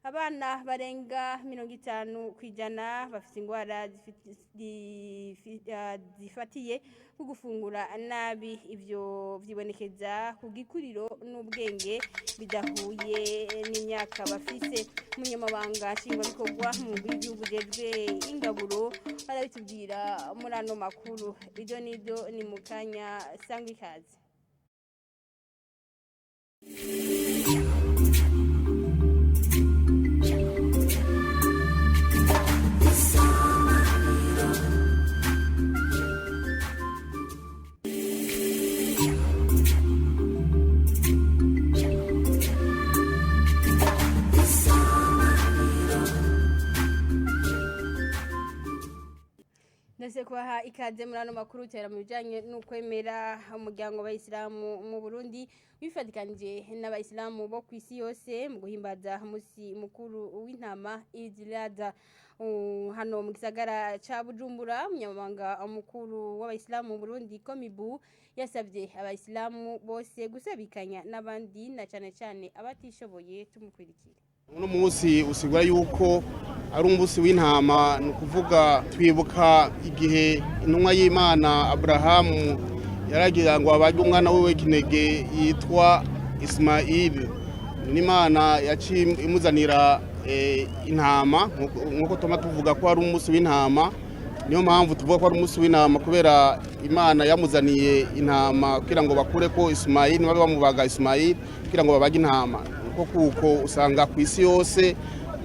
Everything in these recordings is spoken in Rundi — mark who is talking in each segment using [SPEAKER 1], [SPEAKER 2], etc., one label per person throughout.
[SPEAKER 1] Abana barenga 50% bafite ingwara zifatiye ku gufungura nabi. Ivyo vyibonekeza ku gikuriro n'ubwenge bidahuye n'imyaka bafise. Umunyamabanga nshingwabikorwa mu mugwi w'igihugu ujejwe ingaburo arabitubwira muri ano makuru. Ibyo n'ibyo ni mu kanya, sangwa ikaze. Ndetse kubaha ikaze muri ano makuru tera mu bijanye n'ukwemera. Umuryango w'abayisilamu mu Burundi wifatikanije n'abayisilamu bo ku isi yose mu guhimbaza umunsi mukuru w'intama, Eid al-Adha. Hano mu gisagara ca Bujumbura, umunyamabanga mukuru w'abayisilamu mu Burundi, Komibu, yasabye abayisilamu bose gusabikanya n'abandi, na cane cane abatishoboye. Tumukurikire.
[SPEAKER 2] Uno munsi usigura yuko ari umunsi w'intama, ni ukuvuga twibuka igihe intumwa y'Imana Aburahamu yaragira ngo abage umwana we w'ikinege yitwa Ismaili. N'Imana yaciye imuzanira intama, nk'uko tuma tuvuga ko ari umunsi w'intama. Niyo mpamvu tuvuga ko ari umunsi w'intama, kubera Imana yamuzaniye intama kugira ngo bakure ko Ismaili, babe bamubaga Ismaili kugira ngo babage intama. Kuko usanga ku isi yose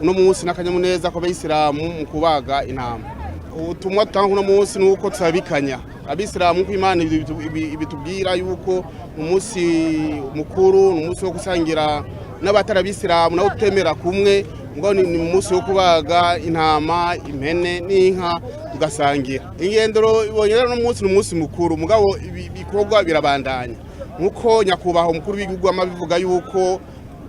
[SPEAKER 2] uno munsi n'akanyamuneza kw'abayisilamu mu kubaga intama. Ubutumwa dutanga uno munsi ni uko tusabikanya abisilamu, ko Imana ibitubwira yuko umunsi mukuru ni umunsi wo gusangira n'abatari abisilamu nabo tutemera kumwe. Mugabo ni umunsi wo kubaga intama, impene n'inka tugasangira. Ingendero ibonye rero uno munsi ni umunsi mukuru, mugabo ibikorwa birabandanya, nkuko nyakubahwa umukuru w'igihugu ama bivuga yuko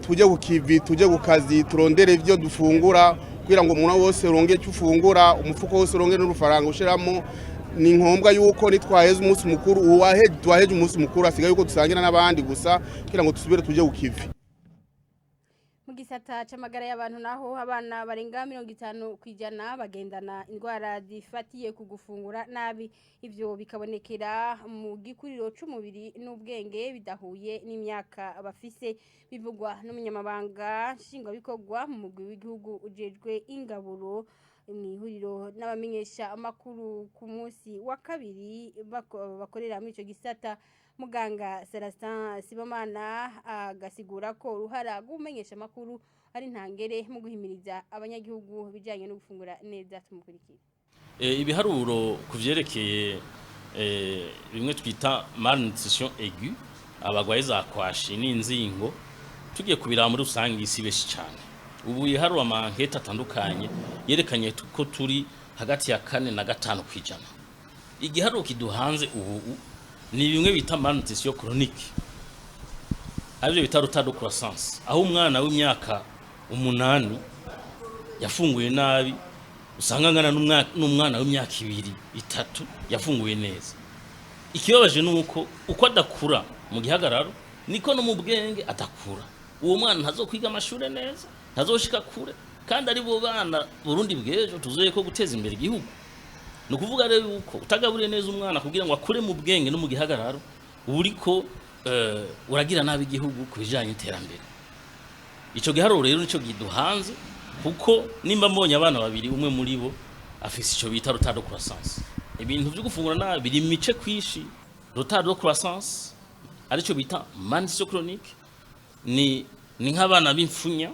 [SPEAKER 2] tujye ku kivi, tujye ku kazi, turondere ibyo dufungura kugira ngo umuntu wose uronge icyo ufungura, umufuko wose uronge n'urufaranga ushiramo. Ni ngombwa yuko nitwaheza umunsi mukuru, uwaheje twaheje umunsi mukuru, asigaye yuko dusangira n'abandi gusa kugira ngo dusubire tujye ku kivi.
[SPEAKER 1] Mu gisata c'amagara y'abantu naho, abana barenga 50% bagendana indwara zifatiye ku gufungura nabi. Ivyo bikabonekera mu gikuriro c'umubiri n'ubwenge bidahuye n'imyaka bafise. Bivugwa n'umunyamabanga nshingwabikorwa mu mugwi w'igihugu ujejwe ingaburo, mw'ihuriro n'abamenyesha amakuru ku munsi wa kabiri bakorera muri ico gisata. Muganga Celestin Sibomana agasigura ko uruhara rw'umenyesha amakuru ari ntangere mu guhimiriza abanyagihugu bijanye no gufungura neza. Tumukurikire.
[SPEAKER 3] Ibiharuro ku vyerekeye bimwe twita malnutrition aiguë, abagwaye za kwashi n'inzingo, tugiye kubiraba muri rusange isi benshi cyane. Ubu ibiharuro, ama enquêtes atandukanye yerekanye ko turi hagati ya 4 na 5%. Igiharuro kiduhanze ubu ni bimwe bita malnutrition chronique, arivyo bita retard de croissance, aho umwana w'imyaka 8 yafunguye nabi usanga angana n'umwana w'imyaka 2, 3 yafunguye neza. Ikibabaje ni uko uko adakura mu gihagararo niko no mu bwenge adakura. Uwo mwana ntazokwiga amashure neza, ntazoshika kure, kandi ari bo bana Burundi bw'ejo tuzoye ko guteza imbere igihugu. Ni ukuvuga rero yuko utagaburiye neza umwana kugira ngo akure mu bwenge no mu gihagararo, uba uriko uragira nabi igihugu ku bijanye n'iterambere. Ico giharuro rero nico giduhanze, kuko nimba mbonye abana babiri, umwe muri bo afise ico bita retard de croissance. Ibintu vyo gufungura nabi biri mice kwishi: retard de croissance, arico bita malnutrition chronique, ni nk'abana b'imfunya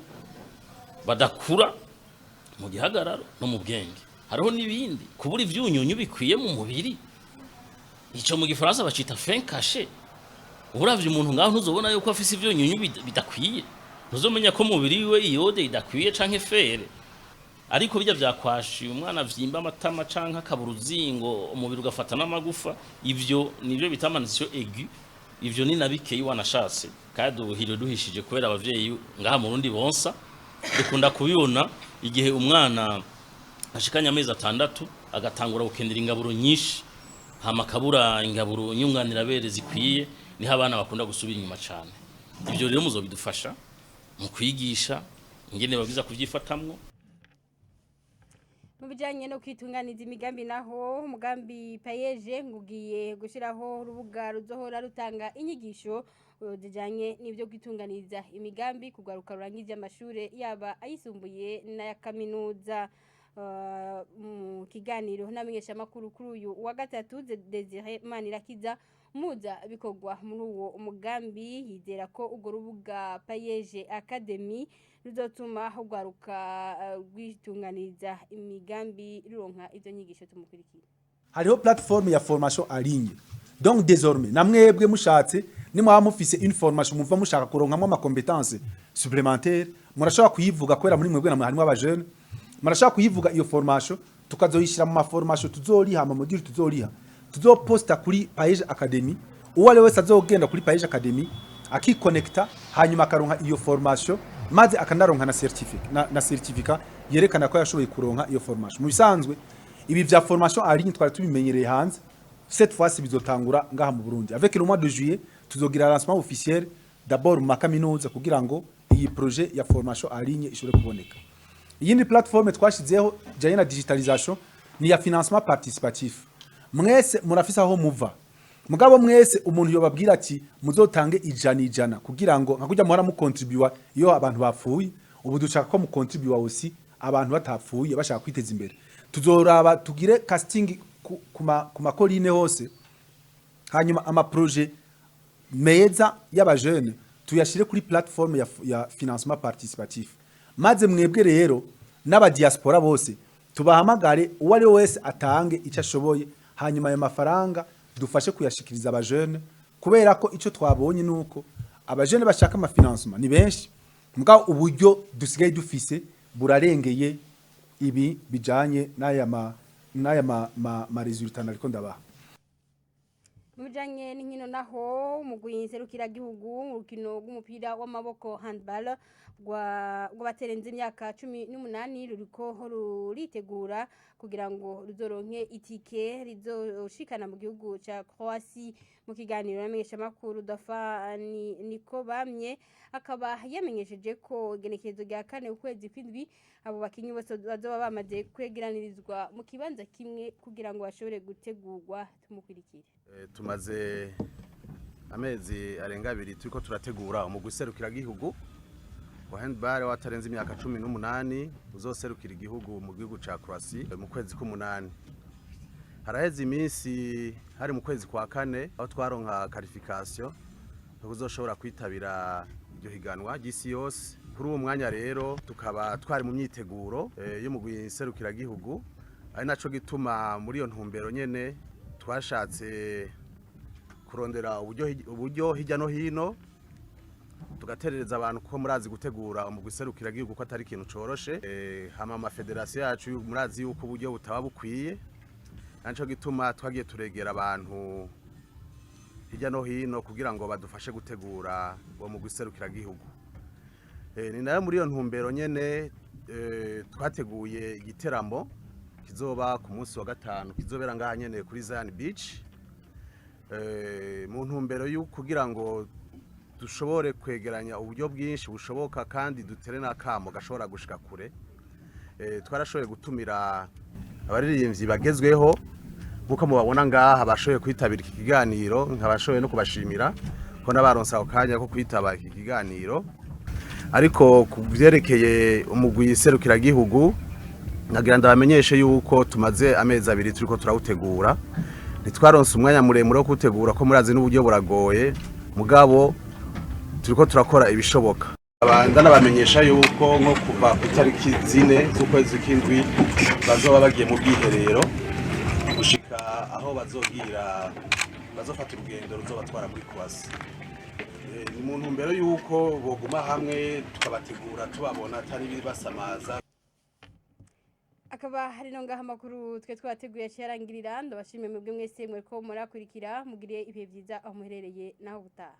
[SPEAKER 3] badakura mu gihagararo no mu bwenge. Hariho n'ibindi, kubura ivyunyunyu bikwiye mu mubiri, ico mu gifaransa bacita faim cachée. Uravye umuntu ngaho ntuzobona yuko afise ivyunyunyu bidakwiye, ntuzomenya ko umubiri wiwe iode idakwiye canke fer. Ariko bijya vyakwashiye, umwana avyimba amatama canke akabura uruzingo, umubiri ugafata n'amagufa, ivyo nivyo bita malnutrition aiguë. Ivyo ni na bikeyi wanashatse, kandi ubuhiriwe duhishije kubera abavyeyi ngaha mu Burundi bonsa. Dukunda kubibona igihe umwana ashikanye amezi 6 agatangura gukenera ingaburo nyinshi, hama akabura ingaburo nyunganirabere zikwiye. Niho abana bakunda gusubira inyuma cane. Ivyo rero muzobidufasha mu kwigisha. Ingene babwiza kuvyifatamwo.
[SPEAKER 1] Mu bijyanye no kwitunganiza imigambi naho, umugambi PAEEJ ngugiye gushyiraho urubuga ruzohora rutanga inyigisho zijyanye n'ibyo kwitunganiza imigambi kugaruka rurangije amashuri, yaba ayisumbuye n'aya kaminuza. Mu kiganiro n'amenyeshamakuru kuri uyu wa gatatu, Desire Manirakiza muza bikorwa muri uwo mugambi yizera ko urwo rubuga PAEEJ Academy ruzotuma rugwaruka rwitunganiza imigambi ruronka izo nyigisho. Tumukurikira.
[SPEAKER 4] Hariho plateforme ya formation en ligne. Donc désormais, namwebwe mushatse, nimwaba mufise une formation muva mushaka kuronkamwo ama compétences supplémentaires, murashobora kuyivuga, kubera muri mwebwe namwe harimo aba jeunes, murashobora kuyivuga iyo formation, tukazoyishira mu ma formation tuzoriha, ama module tuzoriha, tuzoposta kuri PAEEJ Academy. Uwo ari wese azogenda kuri PAEEJ Academy akikonekta, hanyuma akaronka iyo formation, maze akanaronka na certificat na certificat yerekana ko yashoboye kuronka iyo formation. Mu bisanzwe ibi vya formation en ligne twari tubimenyereye hanze, cette fois bizotangura ngaha mu Burundi. Avec le mois de juillet tuzogira lancement officiel d'abord mu makaminuza, kugira ngo iyi projet ya formation en ligne ishobore kuboneka. Iyindi plateforme twashizeho ijanye na digitalisation ni ya financement participatif. Mwese murafise aho muva, mugabo mwese umuntu yobabwira ati muzotange 100 100, kugira ngo nka kurya muhora mukontribuwa iyo abantu bapfuye, ubu dushaka ko mukontribuwa aussi abantu batapfuye bashaka kwiteza imbere. Tuzoraba tugire casting ku makorine hose, hanyuma ama projet meza y'abajene tuyashire kuri plateforme ya financement participatif, maze mwebwe rero n'abadiaspora bose tubahamagare, uwo ari we wese atange icyo ashoboye, hanyuma ayo mafaranga dufashe kuyashikiriza abajene, kubera ko icyo twabonye nuko abajene bashaka amafinancement ni benshi, mugabo uburyo dusigaye dufise burarengeye ibi bijanye n'aya ma résultats nariko ndabaha.
[SPEAKER 1] Mu bijanye n'inkino naho, umugwi nserukiragihugu mu rukino rw'umupira w'amaboko handball rw'abatarenze imyaka 18 ruriko ruritegura kugira ngo ruzoronke itike rizoshikana mu gihugu ca Croatie. Mu kiganiro n'amenyeshamakuru, Dafa niko bamye akaba yamenyesheje ko igenekerezo rya 4 ukwezi kw'indwi abo bakinyi bose bazoba bamaze kwegeranirizwa mu kibanza kimwe kugira ngo bashobore gutegurwa. Tumukurikire.
[SPEAKER 5] Tumaze amezi arenga 2 turiko turategura umugwi serukiragihugu wa handball watarenze imyaka 18 uzoserukira igihugu mu gihugu ca Croatie mu kwezi k'umunani. Haraheze iminsi, hari mu kwezi kwa kane, aho twaronka qualification uzoshobora kwitabira iryo higanwa ry'isi yose. Kuri uwo mwanya rero tukaba twari mu myiteguro y'umugwi serukiragihugu, ari naco gituma muri iyo ntumbero nyene twashatse kurondera uburyo hirya no hino, tugaterereza abantu, kuko murazi gutegura umugwi serukiragihugu ko atari ikintu coroshe. Hama amafederasiyo yacu murazi yuko uburyo butaba bukwiye, naco gituma twagiye turegera abantu hirya no hino kugira ngo badufashe gutegura uwo mugwi serukiragihugu. Ni nayo muri iyo ntumbero nyene twateguye igiteramo kizoba ku munsi wa gatanu, kizobera ngaha nyene kuri Zion Beach, mu ntumbero yo kugira ngo dushobore kwegeranya uburyo bwinshi bushoboka kandi dutere n'akamo gashobora gushika kure. Twarashoboye gutumira abaririmbyi bagezweho nk'uko mubabona ngaha, bashoboye kwitabira iki kiganiro, nkabashoboye no kubashimira ko n'abaronse ako kanya ko kwitaba iki kiganiro. Ariko ku vyerekeye umugwi serukiragihugu, nagira ndabamenyeshe yuko tumaze amezi 2 turiko turawutegura. Ntitwaronse umwanya muremure wo kuwutegura, ko murazi n'uburyo buragoye, mugabo turiko turakora ibishoboka. Ndanabamenyesha yuko nko kuva ku itariki 4 z'ukwezi k'indwi bazoba bagiye mu bwiherero gushika aho bazogira bazofata urugendo ruzobatwara muri Croatie. Ni mu ntumbero yuko boguma hamwe tukabategura tubabona atari bibasamaza.
[SPEAKER 1] Akaba hari no ngaha amakuru twe twateguye cyarangirira. Ndabashimiye mwebwe mwese mwe ko murakurikira. Mugire ibihe byiza aho muherereye, naho ubutaha.